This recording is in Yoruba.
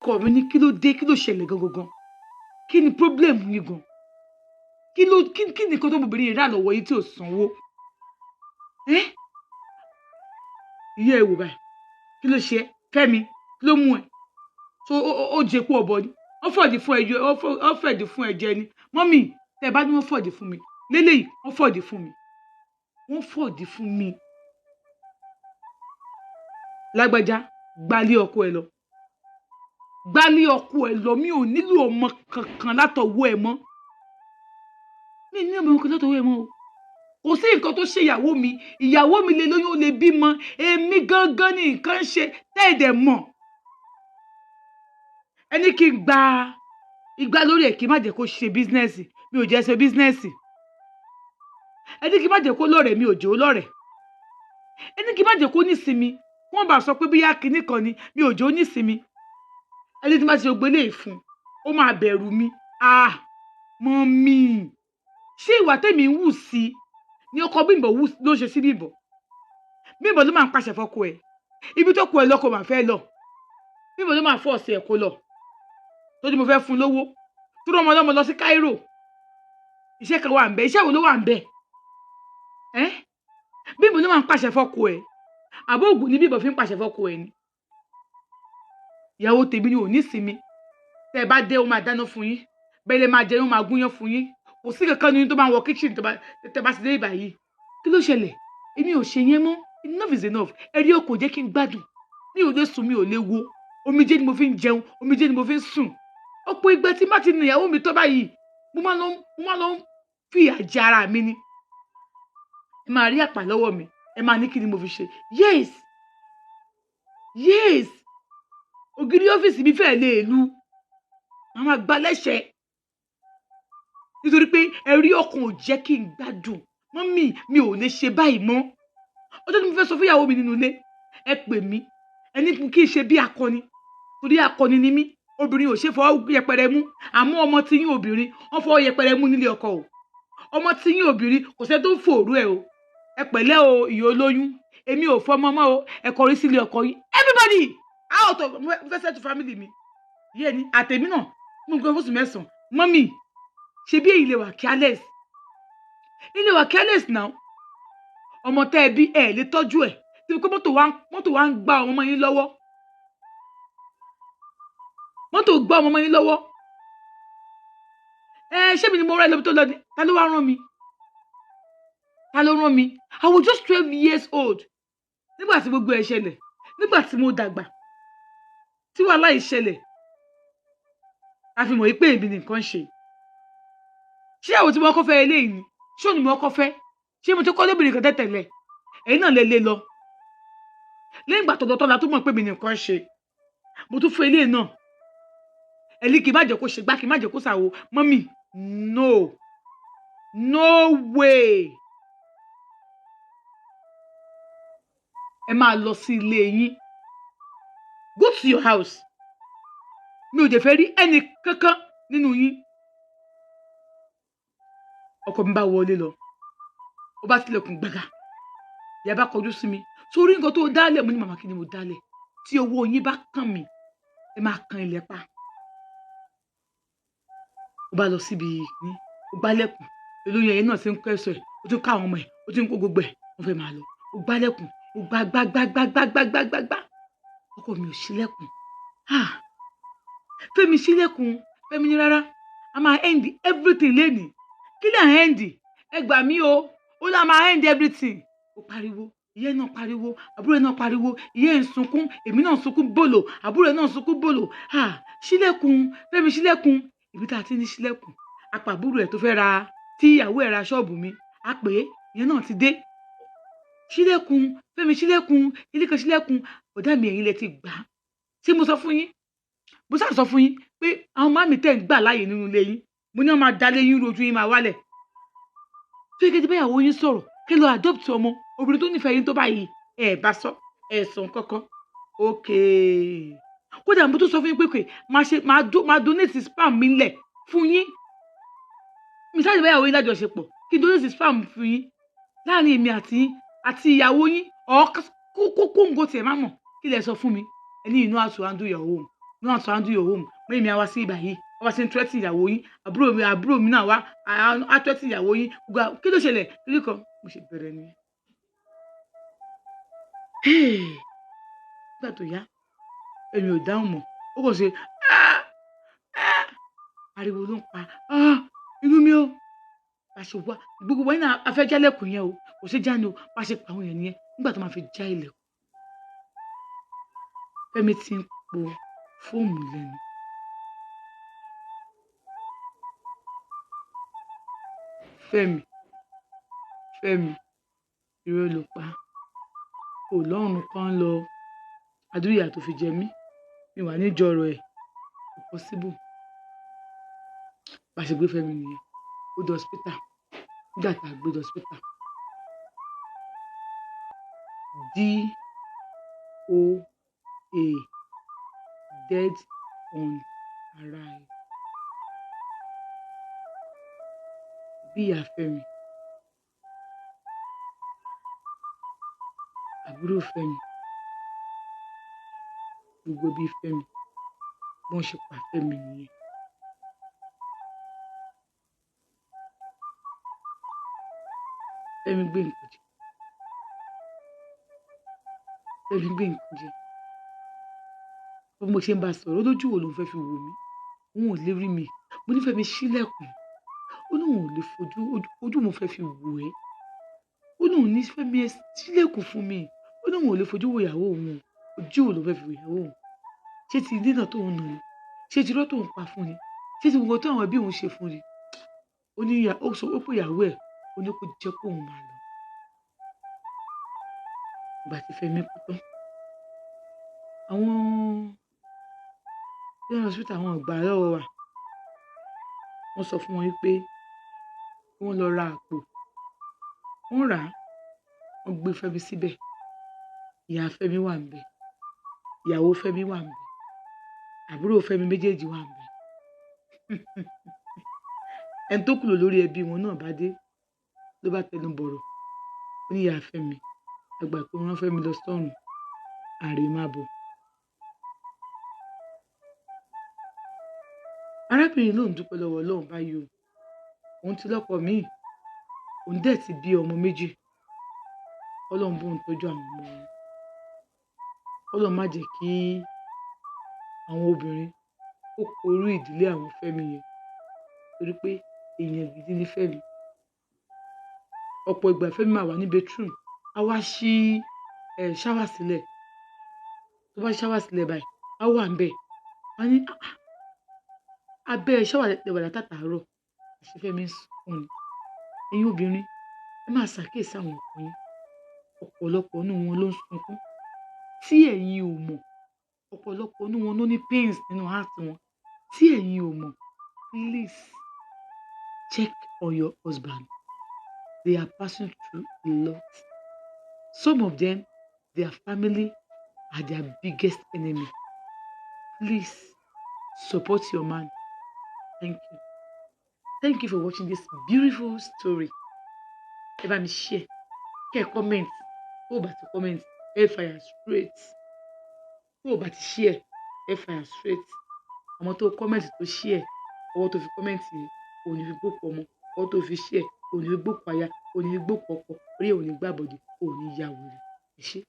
Ọkọ mi ní, kí ló dé? Kí ló ṣẹlẹ̀ gangan? Kí ni problem yìí gan? Kí ló kí ni nǹkan tó obìnrin yìí rà lọ́wọ́ yìí tí ò sanwó ẹ́? Ìyá ẹ wò báyìí, kí ló ṣe ẹ́? Fẹ́mi, kí ló mú ẹ so ó jẹ kú ọ̀bọ ni? Wọ́n fọ̀dí fún ẹ jẹ, wọ́n fẹ̀dí fún ẹ jẹ ni. Mummy, tẹ́ ẹ bá ní wọ́n fọ̀dí fún mi lélẹ́yìí, wọ́n fọ̀dí fún mi, wọ́n fọ̀dí fún mi. Lágbájá, gbálé ọkọ ẹ lọ, gbálé ọkọ ẹ lọ. Mi ò nílò ọmọ kankan látọwọ́ ẹ mọ́. Mi ní ọmọ kankan látọwọ́ ẹ mọ́ o. Kò sí nǹkan tó ṣe ìyàwó mi. Ìyàwó mi lè lóyún, ó lè bímọ. Èmi gangan ni nǹkan ń ṣe tẹ́ẹ̀dẹ̀ mọ̀. Ẹni kí n gba igbá lórí ẹ̀, kí n má jẹ́ kó ṣe business, mi ò jẹ́ ṣe business. Ẹni kí n má jẹ́ kó lọ́rẹ̀ẹ́, mi ò jẹ́ ó lọ́rẹ̀ẹ́. Ẹni kí n má jẹ́ kó nísinmi, wọ́n bá sọ pé bíyá kinní kan ni, mi ò jẹ́ ó nísinmi. Ẹni tí má ti gbé lè fún, ó máa bẹ̀rù mi. Ah, mummy, ṣé ìwà tèmi ń wù sí ni ọkọ Bímbọ́ wù ló ṣe sí Bímbọ́? Bímbọ́ ló máa ń pàṣẹ fọ́kọ ẹ̀. Ibi tó kọ ẹ lọ́kọ máa fẹ́ lọ, Bímbọ́ ló máa fọ́ ọ̀sẹ̀ ẹ̀ kó lọ, tó ní mo fẹ́ fún lówó tó rán ọmọ ọlọ́mọ lọ sí Cairo. Iṣẹ́ kan wà ń bẹ, iṣẹ́ wo ló wà ń bẹ ẹ́? Bímbọ́ ló máa ń pàṣẹ fọ́kọ ẹ̀. Àbó ògùn ní Bímbọ́ fi ń pàṣẹ fọ́kọ ẹ̀ ni. Ìyàwó tèmi ni ò ní sinmi. Tẹ́ ẹ bá dé, ó máa dáná fún yín, bẹ́ẹ̀ lè máa jẹun, ó máa gúnyán fún yín. Kò sí kankan nínú tó máa wọ kitchen tó bá tẹ́ bá ti dé ìbà yìí. Kí ló ṣẹlẹ̀? Èmi ò ṣe yẹn mọ́. Enough is enough. Ẹ̀rí o, kò jẹ́ kí n gbádùn. Mi ò lè sùn, mi ò lè wo. Omijé ni mo fi ń jẹun, omijé ni mo fi ń sùn. Ọ̀pọ̀ ìgbà tí má ti nà ìyàwó mi tó báyìí, mo máa lọ fìyà jẹ ara mi ni. Ẹ máa rí àpà lọ́wọ́ mi, ẹ máa ní kí ni mo fi ṣe. Yes, ògiri ọ́fíìsì mi fẹ́ẹ̀ lè lu, màá máa gba lẹ́sẹ̀ nítorí pé ẹ̀rí ọkàn ò jẹ́ kí n gbádùn. Mummy, mi ò lè ṣe báyìí mọ́. Ọjọ́ tí mo fẹ́ sọ fún ìyàwó mi nínú ilé, ẹ pè mí, ẹni kí n ṣe bí akọni, torí akọni ni mí. Obìnrin ò ṣe fọwọ́ yẹpẹrẹ mú, àmọ́ ọmọ tí yín obìnrin, wọ́n fọwọ́ yẹpẹrẹ mú nílé ọkọ o. Ọmọ tí yín obìnrin, kò sẹ́ni tó ń fòrú ẹ o. Ẹ pẹ̀lẹ́ o, ìyá olóyún. Èmi ò fọmọ mọ́ o. Ẹ kọrí sílé ọkọ yín. Everybody out of, mo fẹ́ settle family mi. Yé ni àtẹ̀mí náà mo ń gbé fóṣù 9. Mummy, ṣe bí èyí lè wà careless, ilé wà careless now. Ọmọ tẹ́ ẹ bí, ẹ lè tọ́jú ẹ̀ tí pé mọ́tò wa ń gbá ọmọ yín lọ́wọ́, mọ́tò gbá ọmọ yín lọ́wọ́. Ẹ ṣé mi ni mo rẹ́ lóbi tó lọ ni? Ta ló wá rán mi? Ta ló rán mi? I was just 12 years old nígbà tí gbogbo ẹ̀ ṣẹlẹ̀. Nígbà tí mo dàgbà tí wàhálà yìí ṣẹlẹ̀, a fi mọ̀ wípé èmi ni nǹkan ṣe. Ṣé àwọn tí mo kọ́ fẹ́ eléyìí ni? Ṣé òní mo kọ́ fẹ́? Ṣé mo ti kọ́ lóbìnrin kan tẹ́tẹ̀lẹ̀? Ẹ̀yin náà lè lé lọ lẹ́yìn ìgbà tọ̀dọ̀tọ̀la tó mọ̀ pé mi ni nǹkan ṣe. Mo tún fún eléyìí náà, ẹ̀lí kì í má jẹ́ kó ṣe gbá, kì í má jẹ́ kó ṣàwo. Mummy, no, no way. Ẹ máa lọ sí ilé yín. Go to your house. Mi ò dẹ̀ fẹ́ rí ẹnì kankan nínú yín. Ọkọ mi bá wọlé lọ, ó bá tilẹ̀kùn gbàgà. Ìyá bá kọjú sí mi, sórí nǹkan tó dálẹ̀. Mo ní, màmá, kí ni mo dálẹ̀? Tí owó yín bá kàn mí, ẹ máa kan ilẹ̀ pa. Ó bá lọ síbi ní, ó gbálẹ̀kùn. Olóyún ẹ̀yẹ náà ti ń kọ́ ẹ̀sọ́ ẹ̀, ó ti ń kọ́ àwọn ọmọ ẹ̀, ó ti ń kó gbogbo ẹ̀, wọ́n fẹ́ máa lọ. Ó gbálẹ̀kùn, ó gbá gbá gbá gbá gbá gbá gbá gbá gbá. Ọkọ mi ò ṣílẹ̀kùn. Ah, Fẹ́mi, ṣílẹ̀kùn. Fẹ́mi ní rárá, a máa end everything lénìí. Kí lè end? Ẹ gbà mí o. Ó lá máa end everything. Ó pariwo, ìyá ẹ̀ náà pariwo, àbúrò ẹ̀ náà pariwo. Ìyá ẹ̀ ń sunkún, èmi náà ń sunkún bòlò, àbúrò ẹ̀ náà ń sunkún bòlò. Ah, ṣílẹ̀kùn, Fẹ́mi, ṣílẹ̀kùn. Ibi tá a ti ní ṣílẹ̀kùn, apá àbúrò ẹ̀ tó fẹ́ ra, tí ìyàwó ẹ̀ ra ṣọ́ọ̀bù mi, a pè é, ìyẹn náà ti dé. Ṣílẹ̀kùn, Fẹ́mi, ṣílẹ̀kùn, ilé kan, ṣílẹ̀kùn. Ọ̀dà mi, ẹ̀yin lẹ ti gbà á. Ṣé mo sọ fún yín? Mo sá sọ fún yín pé àwọn mummy tẹ̀ ń gbà láàyè nínú ilé yín, mo ní wọn máa dalé yín, rojú yín máa wálẹ̀. Tó yẹ kí ẹ ti bá ìyàwó yín sọ̀rọ̀, kí lọ adopt ọmọ obìnrin tó nífẹ̀ẹ́ yín tó báyìí. Ẹ bá sọ, ẹ sọ kankan. Ok, kódà mo tún sọ fún yín pé máa ṣe máa donate sperm mi lẹ̀ fún yín. Mi sáré bá ìyàwó yín lájọṣepọ̀, kí n donate sperm fún yín láàrin èmi àti yín àti ìyàwó yín, ọ̀ kókó nǹkan tiẹ̀ má mọ̀. Kí lẹ sọ fún mi? Ẹ ní you know how to handle your home. You know how to handle your home. Mummy mi á wá sí ibà yìí, wọ́n wá sí ń threaten ìyàwó yín, àbúrò mi náà wá á threaten ìyàwó yín. Gbogbo kí ló ṣẹlẹ̀? Kí ló kan? Mo ṣe bẹ̀rẹ̀ nìyẹn. Nígbà tó yá, èmi ò dáhùn mọ́. Ó kàn ṣe "Ah! Ah!" Ariwo ló ń pa. "Ah! Inú mi o." Bá ṣe wá, gbogbo wa náà a fẹ́ jálẹ̀kùn yẹn o. Kò ṣe já ni o. Bá ṣe pa àwọn èèyàn nìyẹn. Nígbà tó máa fi já ilẹ̀kùn, Fẹ́mi ti ń po fóòmù lẹ́nu. Fẹ́mi, Fẹ́mi, irọ́ ló pa. Ò lọ́run kan lọ. Adúrú ìyà tó fi jẹ mí. Mi wà ní jọrọ ẹ̀. Kò possible. Bá ṣe gbé Fẹ́mi nìyẹn. Ó dé hospital. Nígbà tá a gbé dé hospital, DOA, dead on arrival. Bí ìyá Fẹ́mi, àbúrò Fẹ́mi, gbogbo ẹbí Fẹ́mi, bí wọ́n ṣe pa Fẹ́mi nìyẹn. Fẹ́mi gbé nǹkan jẹ. Fẹ́mi gbé nǹkan jẹ. Bí mo ṣe ń bá a sọ̀rọ̀, ó lójú wo lòun fẹ́ fi wò mí. Òun ò lè rí mi. Mo ní Fẹ́mi ṣílẹ̀kùn. Ó ní òun ò lè fojú, ojú mo fẹ́ fi wò ẹ́. Ó ní òun ní Fẹ́mi ẹ ṣílẹ̀kùn fún mi. Ó ní òun ò lè fojú wo ìyàwó òun. Ojú wo ló fẹ́ fi wo ìyàwó òun? Ṣé ti nínà tó ń nà ni? Ṣé ti irọ́ tó ń pa fún ni? Ṣé ti gbogbo tó àwọn ẹbí òun ṣe fún ni? Ó ní ìyá, ó sọ, ó pé ìyàwó ẹ̀, ó ní kó jẹ́ kó òun máa lọ. Ìgbà tí Fẹ́mi kú tán, àwọn general hospital àwọn ò gbà lọ́wọ́ wa. Wọ́n sọ fún wọn wípé kí wọ́n lọ ra àpò. Wọ́n rà á, wọ́n gbé Fẹ́mi síbẹ̀. Ìyá Fẹ́mi wà níbẹ̀. Ìyàwó Fẹ́mi wà níbẹ̀. Àbúrò Fẹ́mi méjèèjì wà níbẹ̀. Ẹni tó kúrò lórí ẹbí wọn náà bá dé, ló bá tẹnu bọ̀rọ̀. Ó ní ìyá Fẹ́mi, àgbà tó rán Fẹ́mi lọ sọ́run, àrè má bọ̀. Arábìnrin lòun dúpẹ́ lọ́wọ́ Ọlọ́run báyìí o. Òun ti lọ́kọ míì. Òun dẹ̀ ti bí ọmọ méjì. Ọlọ́run bóun tọ́jú àwọn ọmọ wọn. Ọlọ́run má jẹ́ kí àwọn obìnrin kó korú ìdílé àwọn Fẹ́mi yẹn. Torí pé èèyàn gidi ni Fẹ́mi. Ọ̀pọ̀ ìgbà Fẹ́mi máa wà ní bedroom. A wá ṣí, ṣáwà sílẹ̀. Tó bá ṣáwà sílẹ̀ báyìí, a wà níbẹ̀. A ní, "Ah, ah, abẹ́ ṣáwà lẹ wà látàtàárọ̀." Àṣé Fẹ́mi ń sunkún ni. Ẹ̀yin obìnrin, ẹ máa ṣàkíyèsí àwọn ọkọ yín. Ọ̀pọ̀lọpọ̀ nínú wọn ló ń sunkún. Tí ẹ̀yin ò mọ̀, ọ̀pọ̀lọpọ̀ nínú wọn ló ní pains nínú heart wọn. Tí ẹ̀yin ò mọ̀, please check on your husband. They are passing through a lot. Some of them, their family are their biggest enemy. Please support your man. Thank you. Thank you for watching this beautiful story. Ẹ bá mi share, kẹ́ ẹ comment. Tó o bá ti comment, ẹ fire straight. Tó o bá ti share, ẹ fire straight. Àwọn tó comment tó share, ọwọ́ tó fi comment yẹn, ò ní fi gbókò ọmọ. Ọwọ́ tó fi share, ò ní fi gbókò aya, ò ní fi gbókò ọkọ. Orí ẹ̀ ò ní gbàbọ̀dè, ò ní ya wèrè. Ẹ ṣé.